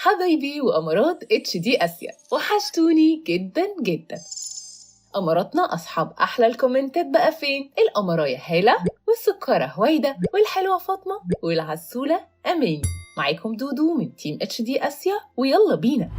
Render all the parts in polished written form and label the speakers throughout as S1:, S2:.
S1: حبايبي وأمارات HD آسيا، وحشتوني جدا جدا. أماراتنا أصحاب أحلى الكومنتات بقى فين؟ الأمراية هالة، والسكرة هويدة، والحلوة فاطمة، والعسولة أماني. معاكم دودو من team HD آسيا، ويلا بينا.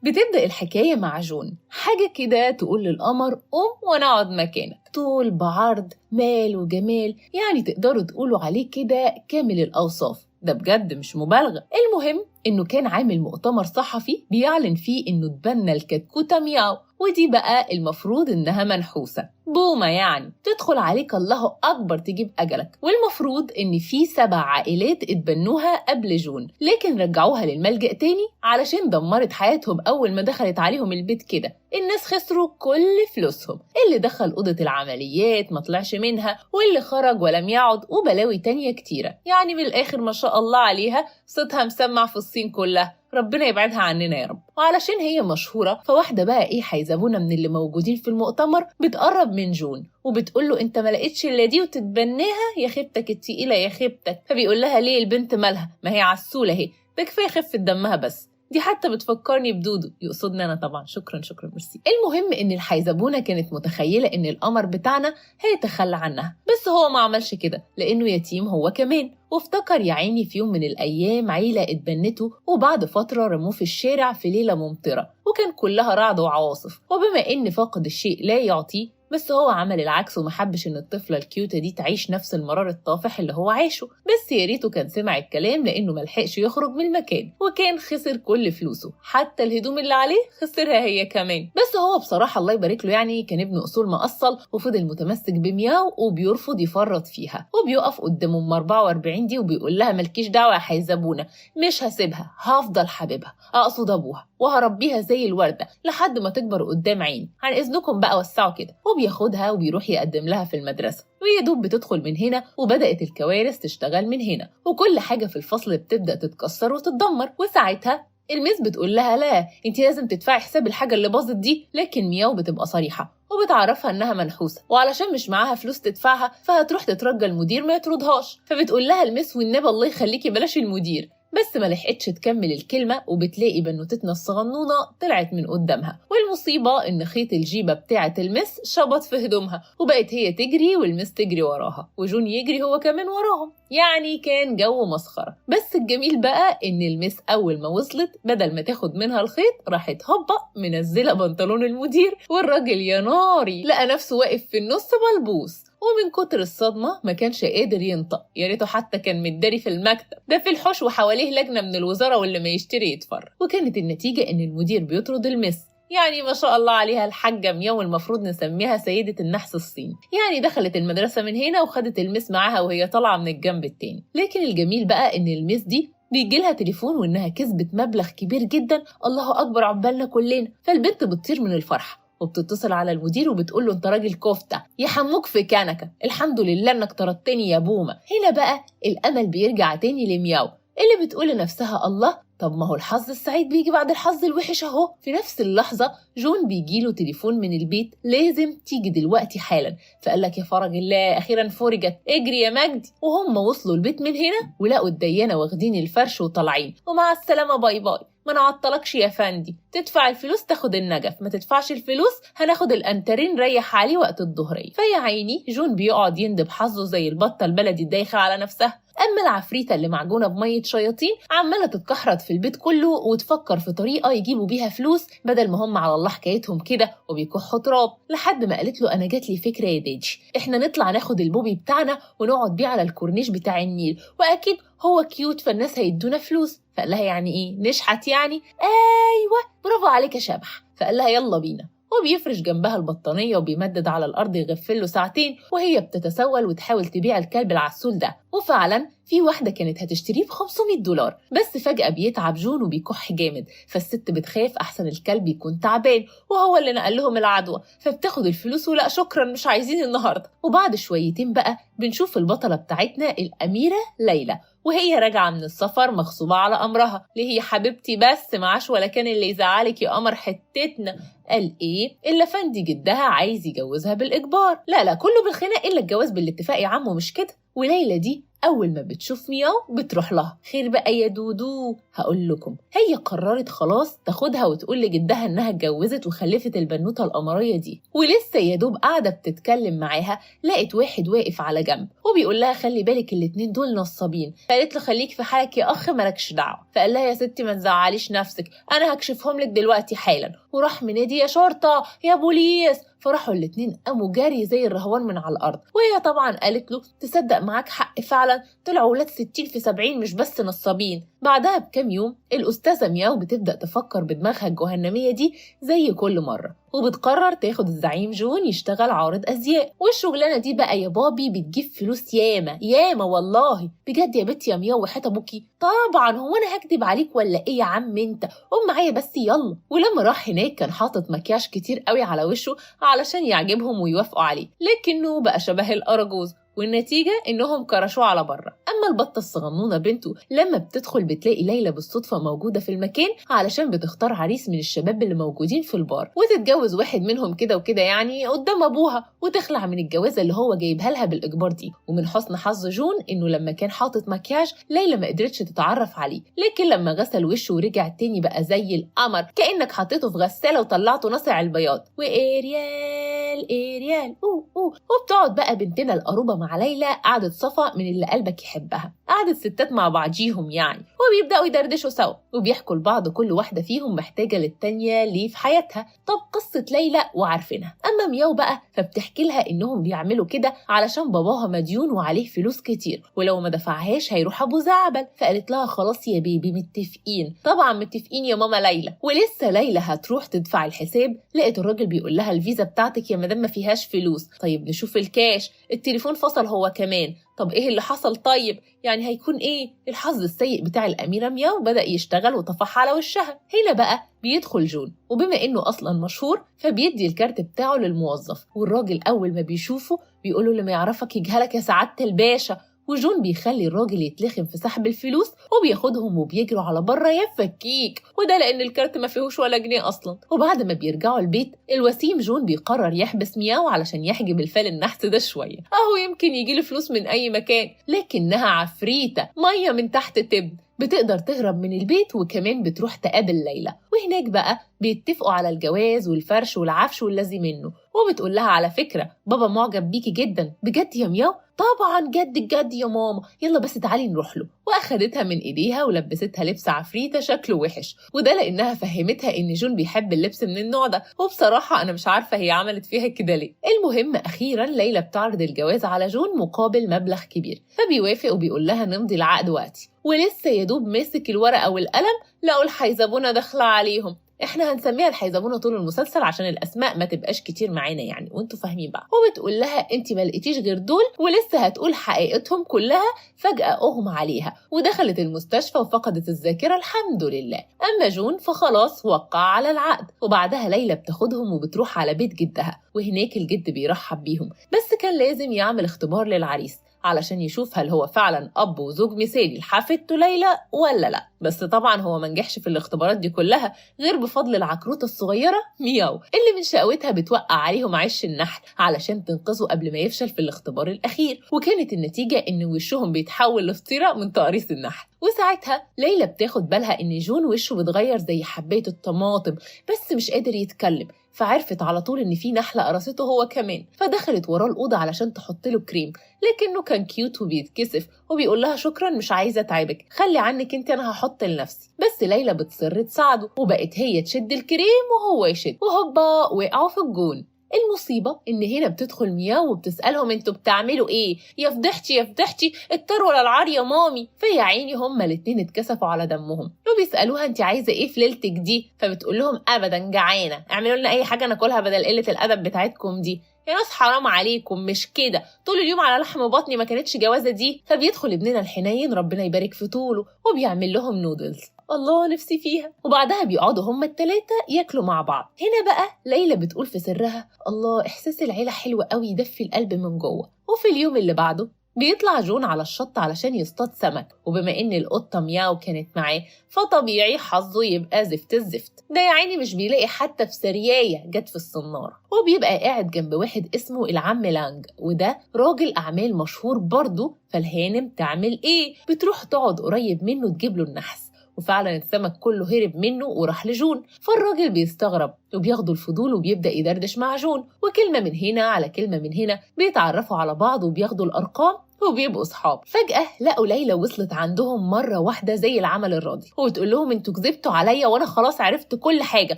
S1: بتبدأ الحكاية مع جون، حاجة كده تقول للقمر قوم وانا اقعد مكانك. طول بعرض، مال وجمال، يعني تقدروا تقولوا عليه كده كامل الأوصاف، ده بجد مش مبالغة. المهم إنه كان عامل مؤتمر صحفي بيعلن فيه إنه اتبنى الكتكوتة مياو، ودي بقى المفروض إنها منحوسة بومة، يعني تدخل عليك الله أكبر تجيب أجلك. والمفروض إن في 7 عائلات اتبنوها قبل جون، لكن رجعوها للملجأ تاني علشان دمرت حياتهم أول ما دخلت عليهم البيت كده. الناس خسروا كل فلوسهم، اللي دخل أوضة العمليات ما طلعش منها، واللي خرج ولم يعد، وبلاوي تانية كتيرة. يعني من الآخر ما شاء الله عليها، صوتها مسمع في الصين كلها، ربنا يبعدها عننا يا رب. وعلشان هي مشهورة، فواحدة بقى إيه حيزبونة من اللي موجودين في المؤتمر بتقرب من جون وبتقول له انت ما لقيتش الا دي وتتبناها؟ يا خيبتك التقيلة يا خيبتك. فبيقول لها ليه البنت مالها؟ ما هي عسولة اهي، ده كفاية خفة دمها بس، دي حتى بتفكرني بدودو، يقصدني أنا طبعا، شكرا شكرا ميرسي. المهم إن الحيزبونة كانت متخيلة إن القمر بتاعنا هيتخلى عنها، بس هو ما عملش كده لأنه يتيم هو كمان، وافتكر يا عيني في يوم من الأيام عيلة اتبنته وبعد فترة رموه في الشارع في ليلة ممطرة وكان كلها رعد وعواصف، وبما إن فاقد الشيء لا يعطيه، بس هو عمل العكس ومحبش إن الطفلة الكيوتة دي تعيش نفس المرار الطافح اللي هو عاشه. بس يا ريته كان سمع الكلام، لأنه ملحقش يخرج من المكان وكان خسر كل فلوسه، حتى الهدوم اللي عليه خسرها هي كمان. بس هو بصراحة الله يبارك له يعني كان ابن أصول مقصل، وفضل متمسك بمياو وبيرفض يفرط فيها، وبيقف قدام أم 44 دي وبيقول لها مالكيش دعوة يا حيزبونة، مش هسيبها، هفضل حبيبها، أقصد أبوها، وهربيها زي الوردة لحد ما تكبر قدام عيني، عن إذنكم بقى وسعوا كده. وبياخدها وبيروح يقدم لها في المدرسة، ويا دوب بتدخل من هنا وبدأت الكوارث تشتغل من هنا، وكل حاجة في الفصل بتبدأ تتكسر وتتدمر. وساعتها الميس بتقول لها لا انت لازم تدفعي حساب الحاجة اللي باظت دي، لكن مياو بتبقى صريحة وبتعرفها انها منحوسة، وعلشان مش معاها فلوس تدفعها فهتروح تترجى المدير ما يطردهاش. فبتقول لها الميس والنبي الله يخليكي بلاش المدير، بس ما لحقتش تكمل الكلمة وبتلاقي بنوتتنا الصغنونة طلعت من قدامها. والمصيبة إن خيط الجيبة بتاعة المس شبط في هدومها، وبقت هي تجري والمس تجري وراها، وجون يجري هو كمان وراهم، يعني كان جو مسخرة. بس الجميل بقى إن المس أول ما وصلت بدل ما تاخد منها الخيط راحت هوبا منزلة بنطلون المدير، والراجل يا ناري لقى نفسه واقف في النص بلبوس، ومن كتر الصدمة ما كانش قادر ينطق، يا ريته حتى كان متداري في المكتب، ده في الحوش وحواليه لجنة من الوزارة واللي ما يشتري يتفرج. وكانت النتيجة إن المدير بيطرد المس، يعني ما شاء الله عليها الحاجة مياو المفروض نسميها سيدة النحس الصيني، يعني دخلت المدرسة من هنا وخدت المس معاها وهي طالعة من الجنب التاني. لكن الجميل بقى إن المس دي بيجي لها تليفون وإنها كسبت مبلغ كبير جدا، الله أكبر عقبالنا كلنا. فالبنت بتطير من الفرحة وبتتصل على المدير وبتقول له انت راجل كفته يحموك في كنكه، الحمد لله انك طردتني يا بومه. هنا بقى الامل بيرجع تاني لمياو اللي بتقول لنفسها الله، طب ما هو الحظ السعيد بيجي بعد الحظ الوحش اهو. في نفس اللحظة جون بيجيله تليفون من البيت، لازم تيجي دلوقتي حالا. فقال لك يا فرج الله اخيرا فرجت، اجري يا مجدي. وهم وصلوا البيت من هنا ولقوا الديانة واخدين الفرش وطالعين، ومع السلامة bye bye، ما نعطلكش يا فندي، تدفع الفلوس تاخد النجف، ما تدفعش الفلوس هناخد الانترين ريح عليه وقت الظهريه. فيا عيني جون بيقعد يندب حظه زي البطة البلدي الدايخه على نفسها. اما العفريته اللي معجونه بميه شياطين عماله تتكحرت في البيت كله وتفكر في طريقه يجيبوا بيها فلوس بدل ما هم على الله حكايتهم كده وبيكحوا تراب، لحد ما قالت له انا جات لي فكرة يا دادي، احنا نطلع ناخد ال puppy بتاعنا ونقعد بيه على الكورنيش بتاع النيل، واكيد هو cute فالناس هيدونا فلوس. فقال لها يعني ايه نشحت يعني؟ ايوه برافو عليك يا شبح. فقال لها يلا بينا، وبيفرش جنبها البطانية وبيمدد على الأرض يغفله ساعتين وهي بتتسول وتحاول تبيع الكلب العسول ده. وفعلا في واحدة كانت هتشتريه ب$500، بس فجأة بيتعب جون وبيكح جامد، فالست بتخاف أحسن الكلب يكون تعبان وهو اللي نقل لهم العدوى، فبتاخد الفلوس ولا شكرا مش عايزين النهاردة. وبعد شويتين بقى بنشوف البطلة بتاعتنا الأميرة ليلى وهي راجعة من السفر مغصوبة على أمرها، ليه يا حبيبتي بس معاش ولا كان اللي يزعلك يا قمر حتتنا. قال إيه؟ إلا فندي جدها عايز يجوزها بالإجبار، لا لا كله بالخناق إلا الجواز بالاتفاق يا عمو مش كده. وليلى دي أول ما بتشوف مياو بتروح لها. خير بقى يا دودو؟ هقول لكم، هي قررت خلاص تاخدها وتقول لجدها إنها اتجوزت وخلفت البنوتة القمرية دي. ولسه يا دوب قاعدة بتتكلم معاها لقت واحد واقف على جنب وبيقول لها خلي بالك الاتنين دول نصابين. فقالت له خليك في حالك يا أخ مالكش دعوة. فقال لها يا ستي ما تزعليش نفسك، أنا هكشفهم لك دلوقتي حالا. وراح منادي يا شرطة يا بوليس. فراحوا الاتنين قاموا جري زي الرهوان من على الأرض. وهي طبعا قالت له تصدق معاك حق فعلا، طلعوا ولاد 60 في 70 مش بس نصابين. بعدها بكام يوم الأستاذة مياو بتبدأ تفكر بدماغها الجهنمية دي زي كل مرة، وبتقرر تاخد الزعيم جون يشتغل عارض أزياء. والشغلانة دي بقى يا بابي بتجيب فلوس ياما ياما والله بجد يا بنتي يا مياو وحياة أبوكي. طبعا هو أنا هكدب عليك ولا إيه يا عم أنت؟ قوم معايا بس يلا. ولما راح هناك كان حاطط مكياج كتير قوي على وشه علشان يعجبهم ويوافقوا عليه، لكنه بقى شبه الأرجوز، والنتيجة إنهم كرشوه على بره. أما البطة الصغنونة بنته لما بتدخل بتلاقي ليلى بالصدفة موجودة في المكان علشان بتختار عريس من الشباب اللي موجودين في البار، وتتجوز واحد منهم كده وكده يعني قدام أبوها، وتخلع من الجوازة اللي هو جايبها لها بالإجبار دي. ومن حسن حظ جون إنه لما كان حاطط مكياج ليلى ما قدرتش تتعرف عليه، لكن لما غسل وشه ورجع تاني بقى زي القمر، كأنك حطيته في غسالة وطلعته ناصع البياض. وإريال إريال أوه أوه. وبتقعد بقى بنتنا القروبة مع ليلى قعدة صفا من اللي قلبك يحبها، قعدة ستات مع بعضيهم يعني، وبيبدأوا يدردشوا سوا وبيحكوا لبعض كل واحدة فيهم محتاجة للتانية ليه في حياتها. طب قصة ليلى وعارفينها. أما مياو بقى فبتحكي لها إنهم بيعملوا كده علشان باباها مديون وعليه فلوس كتير، ولو ما دفعهاش هيروح أبو زعبل. فقالت لها خلاص يا بيبي متفقين، طبعا متفقين يا ماما ليلى. ولسه ليلى هتروح تدفع الحساب لقت الراجل بيقول لها الفيزا بتاعتك يا مدام ما فيهاش فلوس. طيب نشوف الكاش، التليفون فصل هو كمان. طب ايه اللي حصل؟ طيب يعني هيكون ايه؟ الحظ السيء بتاع الأميرة مياو بدأ يشتغل وطفح على وشها. هنا بقى بيدخل جون، وبما انه اصلا مشهور فبيدي الكارت بتاعه للموظف، والراجل اول ما بيشوفه بيقوله اللي ما يعرفك يجهلك يا سعادة الباشا. وجون بيخلي الراجل يتلخم في سحب الفلوس وبياخدهم وبيجروا على بره يا فكيك، وده لان الكارت ما فيهوش ولا جنيه اصلا. وبعد ما بيرجعوا البيت الوسيم جون بيقرر يحبس مياو علشان يحجب الفال النحس ده شويه، اهو يمكن يجيله فلوس من اي مكان. لكنها عفريته ميه من تحت تبن، بتقدر تهرب من البيت وكمان بتروح تقابل ليلى. وهناك بقى بيتفقوا على الجواز والفرش والعفش واللازم منه. وبتقول لها على فكرة بابا معجب بيكي جدا. بجد يا مياو؟ طبعا جد جد يا ماما، يلا بس تعالي نروح له. واخدتها من ايديها ولبستها لبس عفريته شكله وحش، وده لانها فهمتها ان جون بيحب اللبس من النوع ده، وبصراحه انا مش عارفه هي عملت فيها كده ليه. المهم اخيرا ليلى بتعرض الجواز على جون مقابل مبلغ كبير، فبيوافق وبيقول لها نمضي العقد وقتي. ولسه يا دوب ماسك الورقه والقلم لقوا الحيزبونه داخله عليهم. احنا هنسميها الحيزبونه طول المسلسل عشان الاسماء ما تبقاش كتير معانا يعني، وانتوا فاهمين بقى. وبتقول لها انت ما لقيتيش غير دول، ولسه هتقول حقيقتهم كلها. فجأة اغمى عليها ودخلت المستشفى وفقدت الذاكرة الحمد لله. اما جون فخلاص وقع على العقد. وبعدها ليلى بتاخدهم وبتروح على بيت جدها، وهناك الجد بيرحب بيهم، بس كان لازم يعمل اختبار للعريس علشان يشوف هل هو فعلا أب وزوج مثالي لحفيدته ليلى ولا لا. بس طبعا هو ما نجحش في الاختبارات دي كلها غير بفضل العكروتة الصغيرة مياو، اللي من شقوتها بتوقع عليهم عش النحل علشان تنقذه قبل ما يفشل في الاختبار الأخير. وكانت النتيجة إن وشهم بيتحول لفطيرة من تقريص النحل. وساعتها ليلى بتاخد بالها إن جون وشه بيتغير زي حباية الطماطم، بس مش قادر يتكلم، فعرفت على طول إن في نحلة قرصته هو كمان. فدخلت وراه الأوضة علشان تحط له كريم، لكنه كان cute وبيتكسف وبيقول لها شكرا مش عايزة أتعبك، خلي عنك انت أنا هحط لنفسي. بس ليلى بتصر تساعده، وبقت هي تشد الكريم وهو يشد، وهوبا وقعوا في الجون. المصيبة إن هنا بتدخل مياو وبتسألهم انتوا بتعملوا إيه؟ يا فضحتي يا فضحتي، الطر ولا العار يا مامي. فيا عيني هما الاتنين اتكسفوا على دمهم، وبيسألوها انت عايزة إيه في ليلتك دي؟ فبتقول لهم أبدا جعانة، اعملوا لنا أي حاجة ناكلها بدل قلة الأدب بتاعتكم دي. يا ناس حرام عليكم، مش كده طول اليوم على لحم بطني، ما كانتش جوازة دي. فبيدخل ابننا الحنين ربنا يبارك في طوله وبيعمل لهم نودلز، الله نفسي فيها. وبعدها بيقعدوا هما التلاتة ياكلوا مع بعض. هنا بقى ليلى بتقول في سرها الله احساس العيلة حلو قوي، يدفي القلب من جوه. وفي اليوم اللي بعده بيطلع جون على الشط علشان يصطاد سمك، وبما ان القطة مياو كانت معاه فطبيعي حظه يبقى زفت الزفت ده، يا عيني مش بيلاقي حتى في سرياية جت في الصنارة. وبيبقى قاعد جنب واحد اسمه العم لانج، وده راجل أعمال مشهور برضه. فالهانم تعمل ايه؟ بتروح تقعد قريب منه تجيب له النحس، وفعلا السمك كله هرب منه وراح لجون. فالراجل بيستغرب وبياخده الفضول وبيبدأ يدردش مع جون، وكلمة من هنا على كلمة من هنا بيتعرفوا على بعض وبياخدوا الأرقام وبيبقوا صحاب. فجأة لقوا ليلى وصلت عندهم مرة واحدة زي العمل الراضي، وبتقول لهم انتوا كذبتوا عليا وانا خلاص عرفت كل حاجة،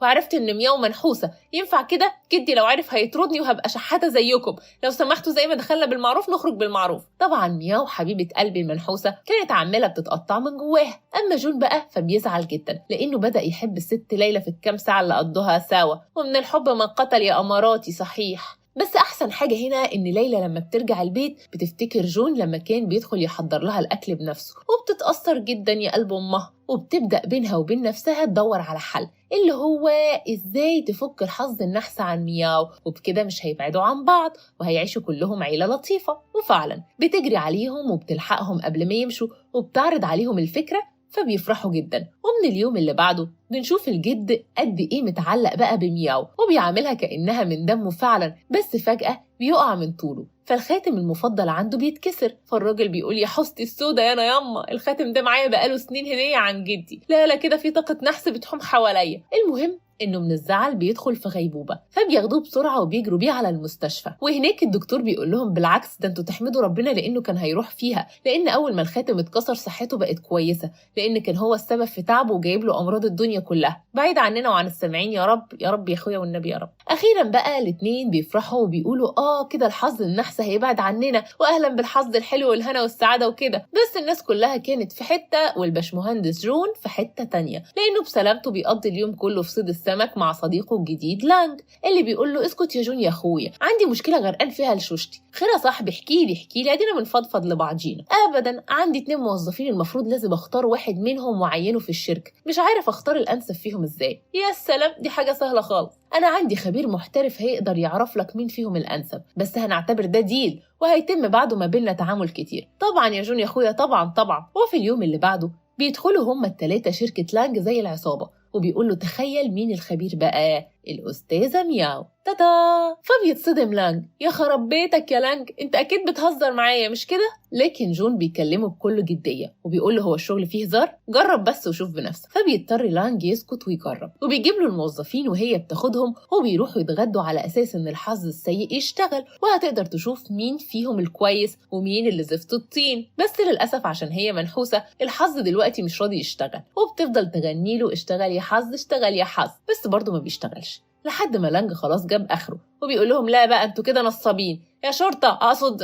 S1: وعرفت ان مياو منحوسة، ينفع كده؟ جدي لو عرف هيطردني وهبقى شحاتة زيكم، لو سمحتوا زي ما دخلنا بالمعروف نخرج بالمعروف. طبعا مياو حبيبة قلبي المنحوسة كانت عمالة بتتقطع من جواها. اما جون بقى فبيزعل جدا لانه بدأ يحب الست ليلى في الكام ساعة اللي قضوها سوا، ومن الحب ما قتل يا اماراتي صحيح. بس أحسن حاجة هنا إن ليلى لما بترجع البيت بتفتكر جون لما كان بيدخل يحضر لها الأكل بنفسه، وبتتأثر جدا يا قلب أمها، وبتبدأ بينها وبين نفسها تدور على حل اللي هو إزاي تفك الحظ النحس عن مياو، وبكده مش هيبعدوا عن بعض وهيعيشوا كلهم عيلة لطيفة. وفعلا بتجري عليهم وبتلحقهم قبل ما يمشوا وبتعرض عليهم الفكرة، فبيفرحوا جدا. ومن اليوم اللي بعده بنشوف الجد قد ايه متعلق بقى بمياو وبيعاملها كأنها من دمه فعلا، بس فجأة بيقع من طوله فالخاتم المفضل عنده بيتكسر. فالراجل بيقول يا حستي السودا يا انا ياما، الخاتم ده معايا بقاله سنين هدية عن جدي، لا لا كده في طاقة نحس بتحوم حواليا. المهم انه من الزعل بيدخل في غيبوبة، فبياخدوه بسرعة وبيجروا بيه على المستشفى. وهناك الدكتور بيقول لهم بالعكس ده انتوا تحمدوا ربنا لانه كان هيروح فيها، لان اول ما الخاتم اتكسر صحته بقت كويسة، لان كان هو السبب في تعبه وجايب له امراض الدنيا كلها، بعيد عننا وعن السامعين يا رب يا رب يا اخويا والنبي يا رب. اخيرا بقى الاثنين بيفرحوا وبيقولوا كده الحظ النحس هيبعد عننا، واهلا بالحظ الحلو والهنا والسعادة وكده. بس الناس كلها كانت في حتة والباشمهندس جون في حتة تانية، لانه بسلامته بيقضي اليوم كله في صيد السمك مع صديقه الجديد لانج، اللي بيقول له اسكت يا جون يا اخويا، عندي مشكلة غرقان فيها لشوشتي. خير يا صاحبي احكي لي احكي لي، ادينا بنفضفض لبعضينا. ابدا عندي 2 موظفين المفروض لازم اختار واحد منهم واعينه في الشركة، مش عارف اختار الانسب فيهم ازاي. يا سلام دي حاجة سهلة خالص، انا عندي خبير محترف هيقدر يعرف لك مين فيهم الانسب، بس هنعتبر ده deal وهيتم بعده ما بيننا تعامل كتير. طبعا يا جون يا اخويا طبعا طبعا. وفي اليوم اللي بعده بيدخلوا هما الثلاثة شركة لانج زي العصابة، وبيقول له تخيل مين الخبير بقى؟ الأستاذة مياو. تاتا. فبيتصدم لانج، يا خرب بيتك يا لانج انت اكيد بتهزر معايا مش كده؟ لكن جون بيكلمه بكل جدية وبيقول له هو الشغل فيه هزار؟ جرب بس وشوف بنفسك. فبيضطر لانج يسكت ويجرب، وبيجيب له الموظفين وهي بتاخدهم وبيروحوا يتغدوا على اساس ان الحظ السيء يشتغل وهتقدر تشوف مين فيهم الكويس ومين اللي زفت الطين. بس للاسف عشان هي منحوسه الحظ دلوقتي مش راضي يشتغل، وبتفضل تغني له اشتغل يا حظ اشتغل يا حظ، بس برضه ما بيشتغلش لحد ما لانج خلاص جاب اخره وبيقول لهم لا بقى انتوا كده نصابين يا شرطه، اقصد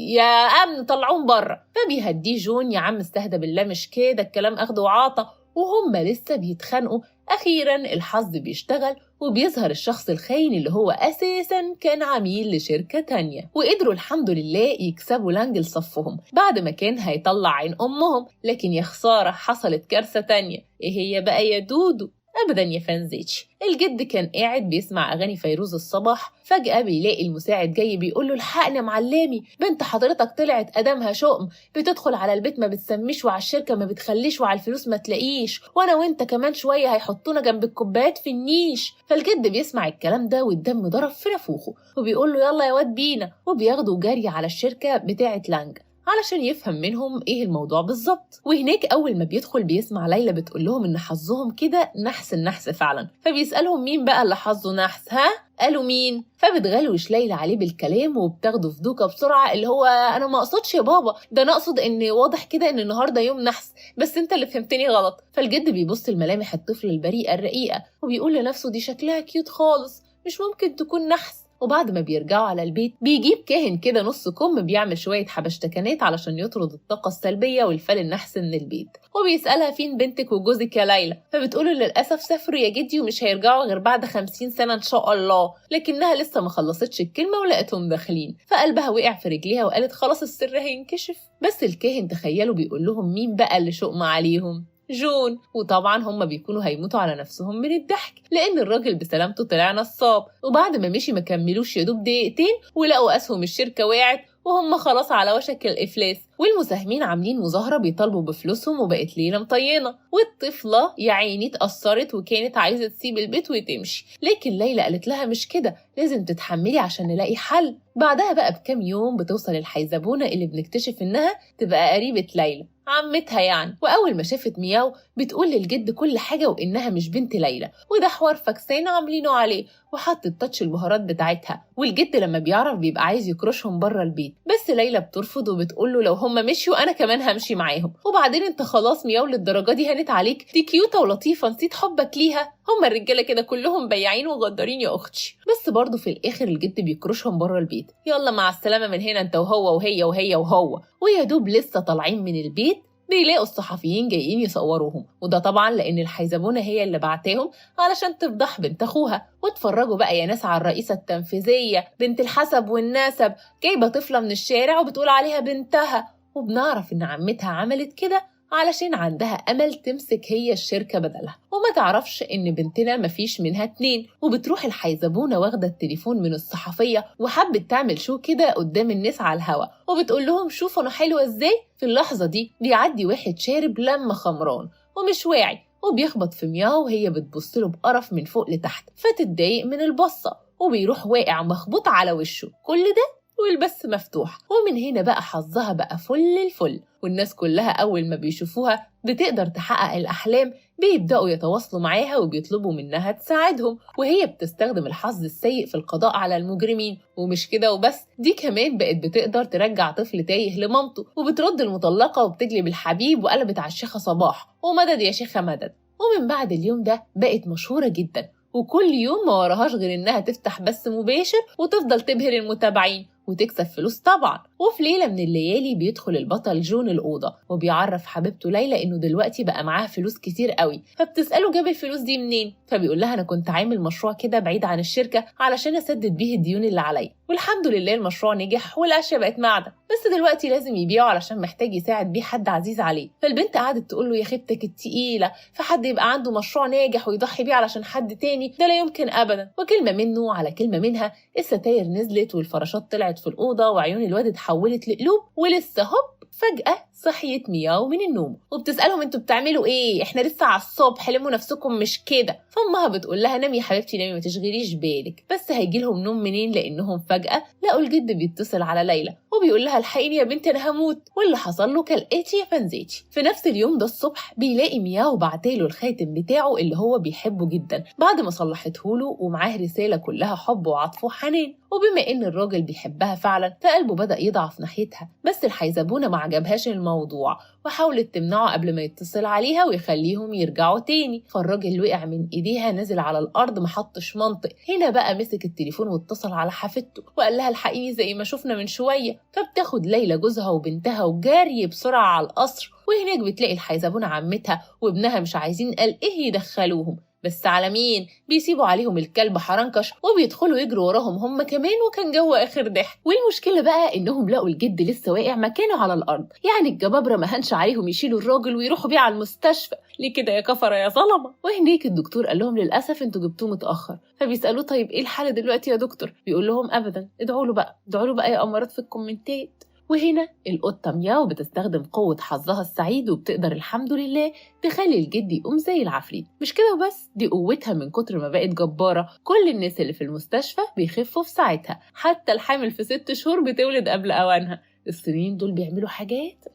S1: يا امن طلعوهم بره. فبيهديه جون يا عم استهدى بالله مش كده الكلام اخده وعاطى. وهم لسه بيتخانقوا اخيرا الحظ بيشتغل وبيظهر الشخص الخاين اللي هو اساسا كان عميل لشركة تانية، وقدروا الحمد لله يكسبوا لانج لصفهم بعد ما كان هيطلع عين امهم. لكن يا خسارة حصلت كارثة تانية، ايه هي بقى يا دودو؟ أبداً يا فانزيتش. الجد كان قاعد بيسمع أغاني فيروز الصباح، فجأة بيلاقي المساعد جاي بيقول له الحقني يا معلمي، بنت حضرتك طلعت أدمها شؤم، بتدخل على البيت ما بتسميش وعلى الشركة ما بتخليش وعلى الفلوس ما تلاقيش، وأنا وأنت كمان شوية هيحطونا جنب الكوبايات في النيش. فالجد بيسمع الكلام ده والدم ضرب في نافوخه وبيقول له يلا يا واد بينا، وبياخده جري على الشركة بتاعة لانج علشان يفهم منهم ايه الموضوع بالظبط. وهناك اول ما بيدخل بيسمع ليلى بتقول لهم ان حظهم كده نحس النحس فعلا، فبيسالهم مين بقى اللي حظه نحس؟ ها قالوا مين؟ فبتغلوش ليلى عليه بالكلام وبتاخده في دوكه بسرعة اللي هو انا ما اقصدش يا بابا، ده انا اقصد ان واضح كده ان النهارده يوم نحس، بس انت اللي فهمتني غلط. فالجد بيبص لملامح الطفل البريئة الرقيقة وبيقول لنفسه دي شكلها cute خالص، مش ممكن تكون نحس. وبعد ما بيرجعوا على البيت بيجيب كاهن كده نص كم بيعمل شوية حبشتكنات علشان يطرد الطاقة السلبية والفال النحس من البيت، وبيسألها فين بنتك وجوزك يا ليلى؟ فبتقوله للأسف سافروا يا جدي ومش هيرجعوا غير بعد 50 سنة إن شاء الله. لكنها لسه ما خلصتش الكلمة ولقتهم داخلين، فقلبها وقع في رجليها وقالت خلاص السر هينكشف. بس الكاهن تخيلوا بيقول لهم مين بقى اللي شؤم عليهم؟ جون. وطبعا هم بيكونوا هيموتوا على نفسهم من الضحك لان الراجل بسلامته طلع نصاب. وبعد ما مشي ما كملوش يا دوب دقيقتين ولقوا اسهم الشركة وقعت وهم خلاص على وشك الإفلاس، والمساهمين عاملين مظاهرة بيطالبوا بفلوسهم، وبقت ليلة مطينة. والطفلة يا عيني اتأثرت وكانت عايزة تسيب البيت وتمشي، لكن ليلى قالت لها مش كده، لازم تتحملي عشان نلاقي حل. بعدها بقى بكام يوم بتوصل الحيزبونة اللي بنكتشف إنها تبقى قريبة ليلى، عمتها يعني. وأول ما شافت مياو بتقول للجد كل حاجة وإنها مش بنت ليلى، وده حوار فكسان عاملينه عليه، وحطت تاتش البهارات بتاعتها. والجد لما بيعرف بيبقى عايز يكرشهم بره البيت، بس ليلى بترفض وبتقول له لو هم مشيوا أنا كمان همشي معاهم. وبعدين أنت خلاص مياو للدرجة دي هانت عليك؟ دي كيوتة ولطيفة، نسيت حبك ليها؟ هم الرجالة كده كلهم بياعين وغدارين يا أختي. بس برضه في الآخر الجد بيكرشهم بره البيت، يلا مع السلامة من هنا أنت وهو وهي وهي وهو. ويا دوب لسه طالعين من البيت بيلاقوا الصحفيين جايين يصوروهم، وده طبعا لان الحيزبونه هي اللي بعتاهم علشان تفضح بنت اخوها. واتفرجوا بقى يا ناس على الرئيسة التنفيذية بنت الحسب والنسب، جايبه طفله من الشارع وبتقول عليها بنتها. وبنعرف ان عمتها عملت كده علشان عندها امل تمسك هي الشركة بدلها، وما تعرفش ان بنتنا مفيش منها 2. وبتروح الحيزبونه واخده التليفون من الصحفية وحبت تعمل شو كده قدام الناس على الهوا، وبتقول لهم شوفوا انا حلوة ازاي. في اللحظة دي بيعدي واحد شارب لما خمران ومش واعي، وبيخبط في مياو وهي بتبص له بقرف من فوق لتحت، فتتضايق من البصه وبيروح واقع مخبوط على وشه. كل ده والبث مفتوح. ومن هنا بقى حظها بقى فل الفل، والناس كلها أول ما بيشوفوها بتقدر تحقق الأحلام بيبدأوا يتواصلوا معاها وبيطلبوا منها تساعدهم، وهي بتستخدم الحظ السيء في القضاء على المجرمين. ومش كده وبس، دي كمان بقت بتقدر ترجع طفل تايه لمامته، وبترد المطلقة وبتجلب الحبيب، وقلبت على الشيخة صباح ومدد يا شيخة مدد. ومن بعد اليوم ده بقت مشهورة جدا، وكل يوم ما وراهاش غير إنها تفتح بث مباشر وتفضل تبهر المتابعين وتكسب فلوس طبعا. وفي ليلة من الليالي بيدخل البطل جون الأوضة وبيعرف حبيبته ليلى إنه دلوقتي بقى معاه فلوس كتير قوي، فبتسأله جاب الفلوس دي منين؟ فبيقول لها أنا كنت عامل مشروع كده بعيد عن الشركة علشان أسدد بيه الديون اللي عليا، والحمد لله المشروع نجح والأشياء بقت معدة، بس دلوقتي لازم يبيعه علشان محتاج يساعد بيه حد عزيز عليه. فالبنت قعدت تقول له يا خيبتك التقيلة، فحد يبقى عنده مشروع ناجح ويضحي بيه علشان حد تاني؟ ده لا يمكن أبدا. وكلمة منه على كلمة منها الستاير نزلت والفراشات طلعت في الأوضة وعيون الواد اتحولت لقلوب. ولسه هوب فجأة صحيت مياو من النوم وبتسألهم انتوا بتعملوا ايه؟ احنا لسه على الصبح، لموا نفسكم مش كده. فامها بتقول لها نامي يا حبيبتي نامي ما تشغليش بالك. بس هيجي لهم نوم منين؟ لانهم فجأة لقوا الجد بيتصل على ليلى وبيقول لها الحقيني يا بنتي انا هموت. واللي حصل له كالاتي يا فنزيتي. في نفس اليوم ده الصبح بيلاقي مياو بعتاله الخاتم بتاعه اللي هو بيحبه جدا بعد ما صلحته له، ومعاه رسالة كلها حب وعطف وحنان. وبما ان الراجل بيحبها فعلا فقلبه بدأ يضعف ناحيتها، بس الحيزبونة ما عجبهاش الموضوع وحاولت تمنعه قبل ما يتصل عليها ويخليهم يرجعوا تاني. فالراجل وقع من ايديها نزل على الارض ما حطش منطق. هنا بقى مسك التليفون واتصل على حفيدته وقال لها الحقيني زي ما شفنا من شوية. فبتاخد ليلى جوزها وبنتها وجاري بسرعة على القصر، وهناك بتلاقي الحيزبونة عمتها وابنها مش عايزين قال ايه يدخلوهم، بس على مين؟ بيسيبوا عليهم الكلب حرنكش وبيدخلوا يجروا وراهم هم كمان، وكان جو اخر ضحك. والمشكلة بقى انهم لقوا الجد لسه واقع مكانه على الارض، يعني الجبابرة ما هنش عليهم يشيلوا الراجل ويروحوا بيه على المستشفى. ليه كده يا كفره يا ظلمه؟ وهناك الدكتور قال لهم للاسف انتوا جبتوه متاخر. فبيسالوه طيب ايه الحالة دلوقتي يا دكتور؟ بيقول لهم ابدا، ادعوا له بقى، ادعوا له بقى يا امارات في الكومنتات. وهنا القطة مياو بتستخدم قوة حظها السعيد وبتقدر الحمد لله تخلي الجد يقوم زي العفريت. مش كده وبس، دي قوتها من كتر ما بقت جبارة كل الناس اللي في المستشفى بيخفوا في ساعتها، حتى الحامل في 6 شهور بتولد قبل أوانها. الصينيين دول بيعملوا حاجات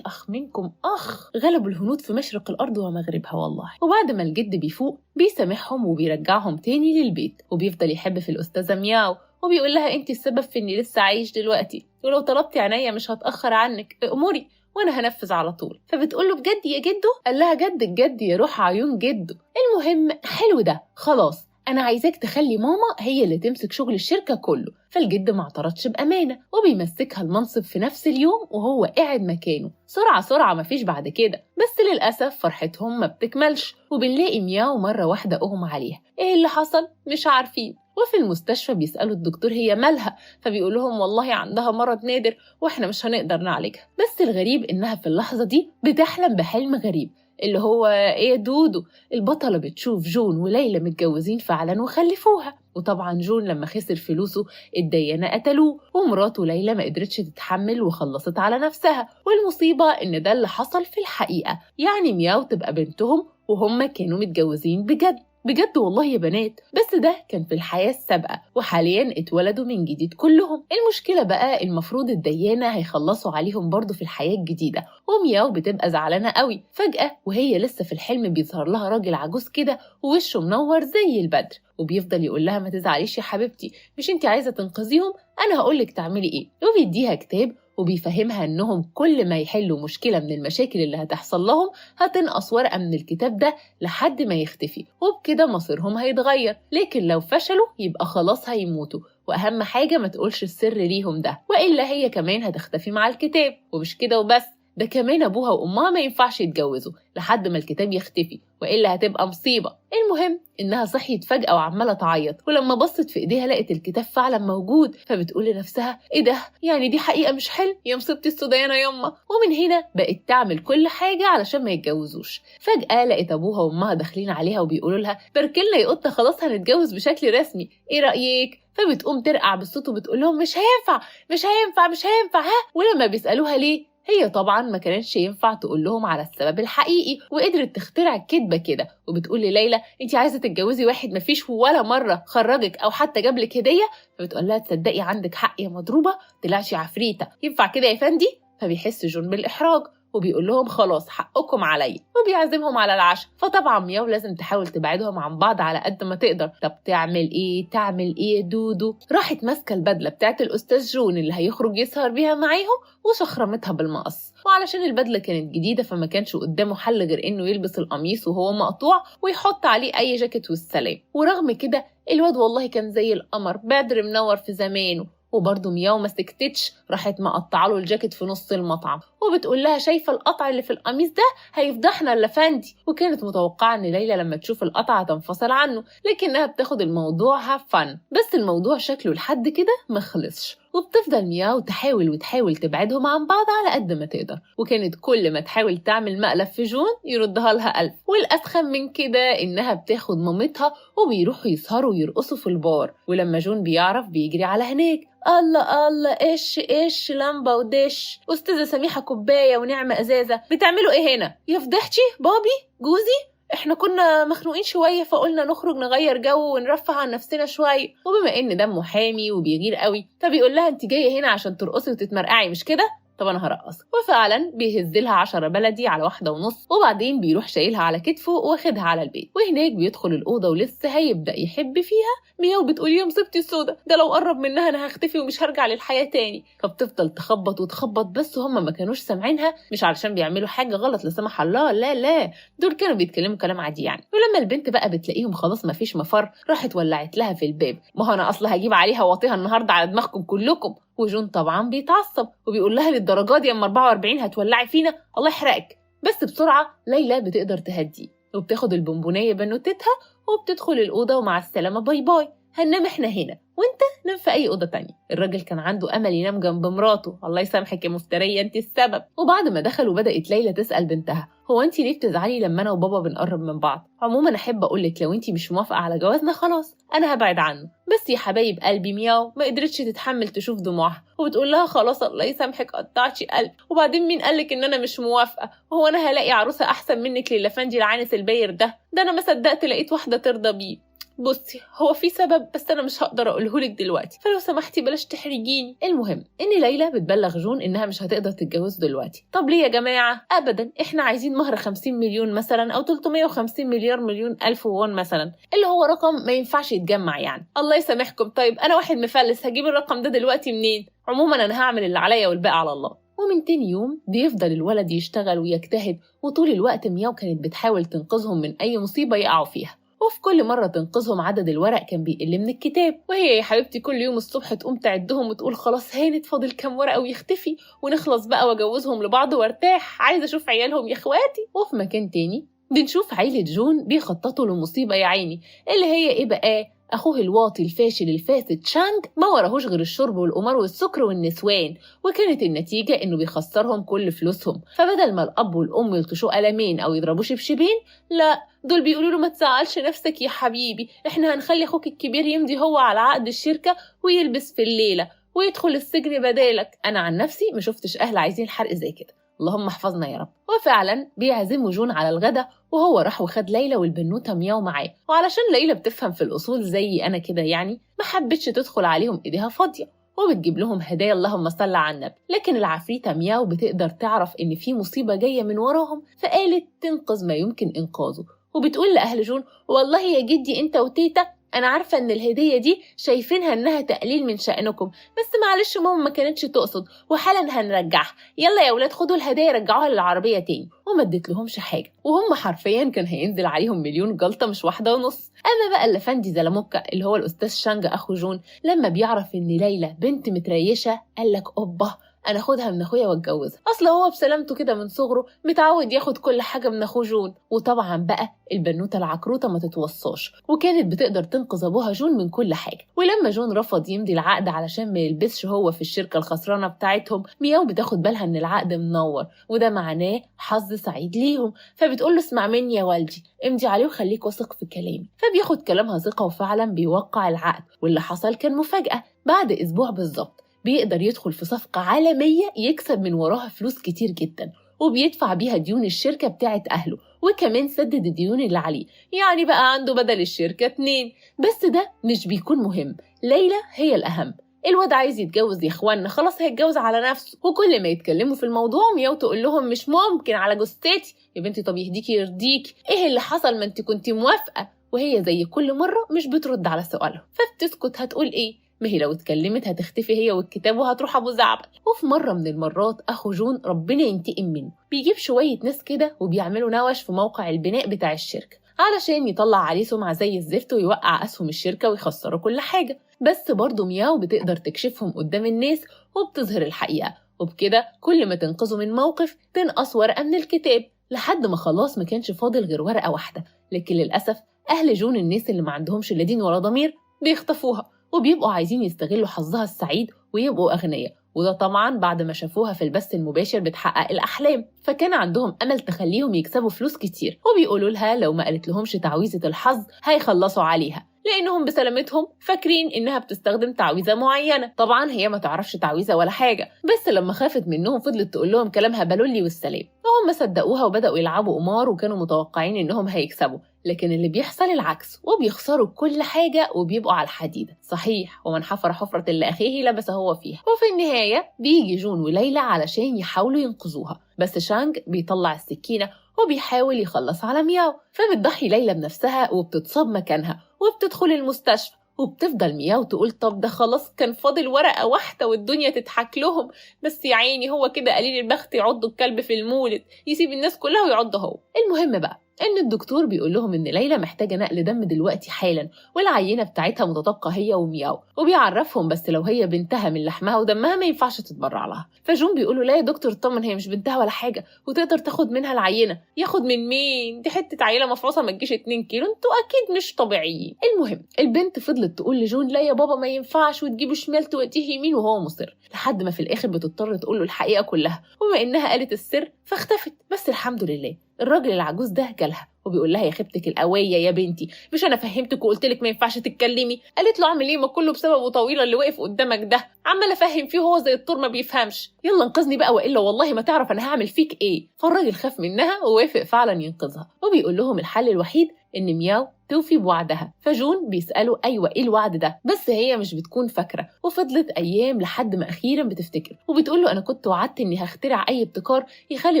S1: أخ منكم أخ، غلبوا الهنود في مشرق الأرض ومغربها والله. وبعد ما الجد بيفوق بيسامحهم وبيرجعهم تاني للبيت، وبيفضل يحب في الأستاذة مياو وبيقول لها انت السبب في اني لسه عايش دلوقتي، ولو طلبتي عينيا مش هتأخر عنك، اموري وانا هنفذ على طول. فبتقول له بجد يا جدو؟ قال لها جد الجد يا روح عيون جدو. المهم حلو ده، خلاص انا عايزاك تخلي ماما هي اللي تمسك شغل الشركة كله. فالجد ما اعترضش بامانه وبيمسكها المنصب في نفس اليوم وهو قاعد مكانه. سرعة سرعة مفيش بعد كده. بس للاسف فرحتهم ما بتكملش، وبنلاقي مياو مرة واحدة اغمى عليها. ايه اللي حصل؟ مش عارفين. وفي المستشفى بيسألوا الدكتور هي مالها، فبيقول لهم والله عندها مرض نادر واحنا مش هنقدر نعالجها. بس الغريب انها في اللحظة دي بتحلم بحلم غريب. اللي هو إيه يا دودو؟ البطلة بتشوف جون وليلى متجوزين فعلا وخلفوها، وطبعا جون لما خسر فلوسه الديانة قتلوه، ومراته ليلى ما قدرتش تتحمل وخلصت على نفسها. والمصيبة إن ده اللي حصل في الحقيقة، يعني مياو تبقى بنتهم وهم كانوا متجوزين بجد بجد والله يا بنات، بس ده كان في الحياة السابقة، وحاليا اتولدوا من جديد كلهم. المشكلة بقى المفروض الديانة هيخلصوا عليهم برضو في الحياة الجديدة، ومياو بتبقى زعلانة قوي. فجأة وهي لسه في الحلم بيظهر لها راجل عجوز كده ووشه منور زي البدر، وبيفضل يقول لها ما تزعليش يا حبيبتي، مش انت عايزة تنقذيهم؟ أنا هقولك تعملي ايه. وبيديها كتاب وبيفهمها انهم كل ما يحلوا مشكلة من المشاكل اللي هتحصل لهم هتنقص ورقة من الكتاب ده لحد ما يختفي، وبكده مصيرهم هيتغير، لكن لو فشلوا يبقى خلاص هيموتوا. واهم حاجة ما تقولش السر ليهم ده، وإلا هي كمان هتختفي مع الكتاب. ومش كده وبس، ده كمان أبوها وأمها ما ينفعش يتجوزوا لحد ما الكتاب يختفي، وإلا هتبقى مصيبة. المهم إنها صحيت فجأة وعمالة تعيط، ولما بصت في إيديها لقت الكتاب فعلا موجود، فبتقول لنفسها إيه ده؟ يعني دي حقيقة مش حلم؟ يا مصيبتي السودانة يما. ومن هنا بقت تعمل كل حاجة علشان ما يتجوزوش. فجأة لقت أبوها وأمها داخلين عليها وبيقولوا لها باركلنا يا قطة، خلاص هنتجوز بشكل رسمي، إيه رأيك؟ فبتقوم ترقع بالصوت وبتقول لهم مش هينفع مش هينفع مش هينفع، ها. ولما بيسألوها ليه، هي طبعا ما كانتش ينفع تقول لهم على السبب الحقيقي، وقدرت تخترع كدبه كده، وبتقول لليلى انت عايزه تتجوزي واحد ما فيش ولا مرة خرجك او حتى جابلك هديه؟ فبتقول لها تصدقي عندك حق يا مضروبة، طلعتي عفريته، ينفع كده يا فندي؟ فبيحس جون بالاحراج وبيقول لهم خلاص حقكم عليا، وبيعزمهم على العشاء. فطبعا مياو لازم تحاول تبعدهم عن بعض على قد ما تقدر. طب تعمل ايه؟ تعمل ايه دودو؟ راحت ماسكه البدلة بتاعت الاستاذ جون اللي هيخرج يسهر بيها معاهم وشخرمتها بالمقص، وعلشان البدلة كانت جديدة فما كانش قدامه حل غير انه يلبس القميص وهو مقطوع ويحط عليه اي جاكيت والسلام. ورغم كده الواد والله كان زي القمر، بدر منور في زمانه. وبرضه مياو ما سكتتش، راحت مقطعه له الجاكيت في نص المطعم، وبتقول لها شايفه القطع اللي في القميص ده هيفضحنا اللافندي. وكانت متوقعه ان ليلى لما تشوف القطع هتنفصل عنه، لكنها بتاخد الموضوع have fun، بس الموضوع شكله لحد كده ما خلصش. وبتفضل مياو تحاول وتحاول تبعدهم عن بعض على قد ما تقدر، وكانت كل ما تحاول تعمل مقلب في جون يردها لها ألف. والأسخن من كده إنها بتاخد مامتها وبيروحوا يسهروا ويرقصوا في البار، ولما جون بيعرف بيجري على هناك، الله الله إيش إيش لمبة ودش، أستاذة سميحة كوباية ونعمة إزازة، بتعملوا إيه هنا؟ يا فضحتي بابي جوزي، احنا كنا مخنوقين شوية فقلنا نخرج نغير جو ونرفه عن نفسنا شوية. وبما ان دمه حامي وبيغير قوي فبيقول لها انت جاية هنا عشان ترقصي وتتمرقعي مش كده؟ طب انا هرقص. وفعلا بيهز لها 10 بلدي على 1.5، وبعدين بيروح شايلها على كتفه واخدها على البيت. وهناك بيدخل الاوضة ولسه هيبدا يحب فيها. مياو بتقول يا مصيبتي السودا، ده لو قرب منها انا هختفي ومش هرجع للحياة تاني. فبتفضل تخبط وتخبط، بس هم ما كانوش سامعينها، مش علشان بيعملوا حاجة غلط لا سمح الله، لا لا، دول كانوا بيتكلموا كلام عادي يعني. ولما البنت بقى بتلاقيهم خلاص ما فيش مفر، راحت ولعت لها في الباب، ما هو انا اصلا هجيب عليها واطيها النهارده على دماغكم كلكم. وجون طبعا بيتعصب وبيقول لها للدرجة دي اما 44 هتولعي فينا، الله يحرقك. بس بسرعة ليلى بتقدر تهديه، وبتاخد البونبونيه بنوتتها وبتدخل الاوضة، ومع السلامة bye bye، هننام احنا هنا وانت نام في اي اوضة تانية. الراجل كان عنده امل ينام جنب مراته، الله يسامحك يا مفتريه انت السبب. وبعد ما دخلوا بدات ليلى تسال بنتها هو انت ليه بتزعلي لما انا وبابا بنقرب من بعض؟ عموما احب اقول لك لو انت مش موافقة على جوازنا خلاص انا هبعد عنه. بس يا حبايب قلبي مياو ما قدرتش تتحمل تشوف دموعها، وبتقول لها خلاص الله يسامحك قطعتي قلبي، وبعدين مين قالك ان انا مش موافقة؟ وهو انا هلاقي عروسه احسن منك للافندي العانس الباير ده؟ ده انا ما صدقت لقيت واحدة ترضى بيه. بصي هو في سبب بس انا مش هقدر اقوله لك دلوقتي، فلو سمحتي بلاش تحرجيني. المهم ان ليلى بتبلغ جون انها مش هتقدر تتجوز دلوقتي. طب ليه يا جماعة؟ ابدا، احنا عايزين مهر 50 مليون مثلا او 350 مليار مليون الف وون مثلا، اللي هو رقم ما ينفعش يتجمع يعني. الله يسامحكم، طيب انا واحد مفلس هجيب الرقم ده دلوقتي منين؟ عموما انا هعمل اللي عليا والباقي على الله. ومن تاني يوم بيفضل الولد يشتغل ويجتهد، وطول الوقت مياو كانت بتحاول تنقذهم من اي مصيبة يقعوا فيها، وفي كل مرة تنقذهم عدد الورق كان بيقل من الكتاب. وهي يا حبيبتي كل يوم الصبح تقوم تعدهم وتقول خلاص هانت، فاضل كام ورقة ويختفي ونخلص بقى واجوزهم لبعض وارتاح، عايزة اشوف عيالهم يا اخواتي. وفي مكان تاني بنشوف عيلة جون بيخططوا لمصيبة يا عيني، اللي هي ايه بقى؟ اخوه الواطي الفاشل الفاسد شانج ما وراهوش غير الشرب والقمار والسكر والنسوان، وكانت النتيجة انه بيخسرهم كل فلوسهم. فبدل ما الاب والام يلطشوه قلمين او يضربوه شبشبين، لا دول بيقولوا له ما تزعلش نفسك يا حبيبي، احنا هنخلي اخوك الكبير يمضي هو على عقد الشركة ويلبس في الليلة ويدخل السجن بدالك. انا عن نفسي ما شفتش اهل عايزين حرق زي كده، اللهم احفظنا يا رب. وفعلا بيعزموا جون على الغدا، وهو راح وخد ليلى والبنوته مياو معاه. وعلشان ليلى بتفهم في الاصول زي انا كده يعني، ما حبتش تدخل عليهم ايديها فاضية، وبتجيب لهم هدايا اللهم صل على النبي. لكن العفريته مياو بتقدر تعرف ان في مصيبة جاية من وراهم، فقالت تنقذ ما يمكن انقاذه، وبتقول لاهل جون والله يا جدي انت وتيتا انا عارفه ان الهدية دي شايفينها انها تقليل من شأنكم، بس معلش ماما ما كانتش تقصد، وحالا هنرجعها، يلا يا ولاد خدوا الهدايا رجعوها للعربية تاني. وما اديت لهمش حاجة، وهم حرفيا كان هينزل عليهم مليون جلطة مش واحدة ونص. اما بقى الافندي زلموكا اللي هو الاستاذ شانج اخو جون، لما بيعرف ان ليلى بنت متريشه قال لك اوبا انا اخدها من اخويا واتجوزها، اصل هو بسلامته كده من صغره متعود ياخد كل حاجة من اخوه جون. وطبعا بقى البنوته العكروته ما تتوصاش، وكانت بتقدر تنقذ ابوها جون من كل حاجة. ولما جون رفض يمضي العقد علشان ما يلبسش هو في الشركة الخسرانه بتاعتهم، مياو بتاخد بالها ان العقد منور وده معناه حظ سعيد ليهم، فبتقول له اسمع مني يا والدي، امضي عليه وخليك واثق في كلامي. فبياخد كلامها ثقة وفعلا بيوقع العقد. واللي حصل كان مفاجاة، بعد اسبوع بالظبط بيقدر يدخل في صفقة عالمية يكسب من وراها فلوس كتير جدا، وبيدفع بيها ديون الشركة بتاعت أهله، وكمان سدد الديون اللي عليه، يعني بقى عنده بدل الشركة 2. بس ده مش بيكون مهم، ليلى هي الأهم. الواد عايز يتجوز يا اخوانا، خلاص هيتجوز على نفسه. وكل ما يتكلموا في الموضوع مياو تقول لهم مش ممكن على جثتي يا بنتي، طب يهديكي يرضيكي، ايه اللي حصل ما انت كنت موافقة؟ وهي زي كل مرة مش بترد على سؤالهم، فبتسكت. هتقول ايه؟ ما هي لو اتكلمت هتختفي هي والكتاب وهتروح ابو زعبل. وفي مرة من المرات اخو جون ربنا ينتقم منه، بيجيب شوية ناس كده وبيعملوا نوش في موقع البناء بتاع الشركة علشان يطلع عليه سمعه زي الزفت ويوقع اسهم الشركة ويخسروا كل حاجة. بس برضه مياو بتقدر تكشفهم قدام الناس وبتظهر الحقيقة، وبكده كل ما تنقذه من موقف تنقص ورقة من الكتاب، لحد ما خلاص ما كانش فاضل غير ورقة واحدة. لكن للاسف اهل جون الناس اللي ما عندهمش لا دين ولا ضمير بيخطفوها، وبيبقوا عايزين يستغلوا حظها السعيد ويبقوا أغنياء، وده طبعا بعد ما شافوها في البث المباشر بتحقق الأحلام، فكان عندهم أمل تخليهم يكسبوا فلوس كتير. وبيقولوا لها لو ما قالت لهمش تعويذة الحظ هيخلصوا عليها، لأنهم بسلامتهم فاكرين إنها بتستخدم تعويذة معينة. طبعا هي ما تعرفش تعويذة ولا حاجة، بس لما خافت منهم فضلت تقول لهم كلامها بلولي والسلام، وهم صدقوها وبدأوا يلعبوا قمار، وكانوا متوقعين إنهم هيكسبوا، لكن اللي بيحصل العكس، وبيخسروا كل حاجة وبيبقوا على الحديدة. صحيح، ومن حفر حفرة لأخيه لبس هو فيها. وفي النهاية بيجي جون وليلى علشان يحاولوا ينقذوها، بس شانج بيطلع السكينة وبيحاول يخلص على مياو، فبتضحي ليلى بنفسها وبتتصاب مكانها وبتدخل المستشفى. وبتفضل مياو تقول طب ده خلاص كان فاضل ورقة واحدة والدنيا تضحك لهم، بس يا عيني هو كده قليل البخت يعض الكلب في المولد، يسيب الناس كلها ويعض هو. المهم بقى ان الدكتور بيقول لهم ان ليلى محتاجه نقل دم دلوقتي حالا، والعينه بتاعتها متطابقة هي ومياو، وبيعرفهم بس لو هي بنتها من لحمها ودمها ما ينفعش تتبرع لها. فجون بيقولوا لا يا دكتور اطمن، هي مش بنتها ولا حاجة وتقدر تاخد منها العينة. ياخد من مين؟ دي حتة عيله مفعوصه ما تجيش 2 كيلو، انتوا اكيد مش طبيعيين. المهم البنت فضلت تقول لجون لا يا بابا ما ينفعش، وتجيبه شمال توديه يمين، وهو مصر، لحد ما في الاخر بتضطر تقول له الحقيقة كلها. وبما انها قالت السر فاختفت، بس الحمد لله الراجل العجوز ده جالها وبيقول لها يا خيبتك القوية يا بنتي، مش انا فهمتك وقلت لك ما ينفعش تتكلمي؟ قالت له اعمل ايه، ما كله بسببه طويلة اللي واقف قدامك ده، عمال افهم فيه وهو زي الطور ما بيفهمش، يلا انقذني بقى والا والله ما تعرف انا هعمل فيك ايه. فالراجل خاف منها ووافق فعلا ينقذها، وبيقول لهم الحل الوحيد ان مياو توفي بوعدها. فجون بيسأله ايوه ايه الوعد ده، بس هي مش بتكون فاكره، وفضلت ايام لحد ما اخيرا بتفتكر وبتقول له انا كنت وعدت اني هخترع اي ابتكار يخلي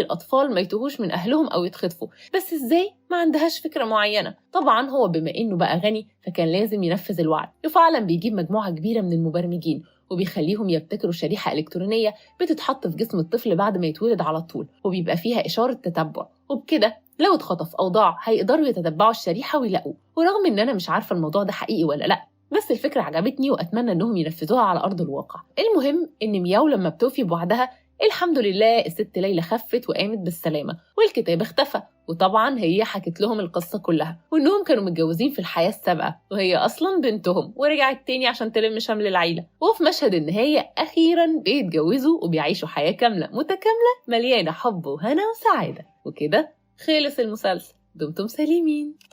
S1: الاطفال ما يتوهوش من اهلهم او يتخطفوا، بس ازاي ما عندهاش فكرة معينة. طبعا هو بما انه بقى غني فكان لازم ينفذ الوعد، وفعلا بيجيب مجموعة كبيرة من المبرمجين وبيخليهم يبتكروا شريحة الكترونية بتتحط في جسم الطفل بعد ما يتولد على طول، وبيبقى فيها اشارة تتبع، وبكده لو اتخطف أو ضاع هيقدروا يتتبعوا الشريحة ويلاقوه. ورغم إن أنا مش عارفة الموضوع ده حقيقي ولا لأ، بس الفكرة عجبتني وأتمنى إنهم ينفذوها على أرض الواقع. المهم إن مياو لما بتوفي بوعدها الحمد لله الست ليلى خفت وقامت بالسلامة والكتاب اختفى، وطبعا هي حكت لهم القصة كلها وإنهم كانوا متجوزين في الحياة السابقة وهي أصلا بنتهم، ورجعت تاني عشان تلم شمل العيلة. وفي مشهد النهاية أخيرا بيتجوزوا وبيعيشوا حياة كاملة متكاملة مليانة حب وهنا وسعادة. وكده خلص المسلسل. دمتم سليمين.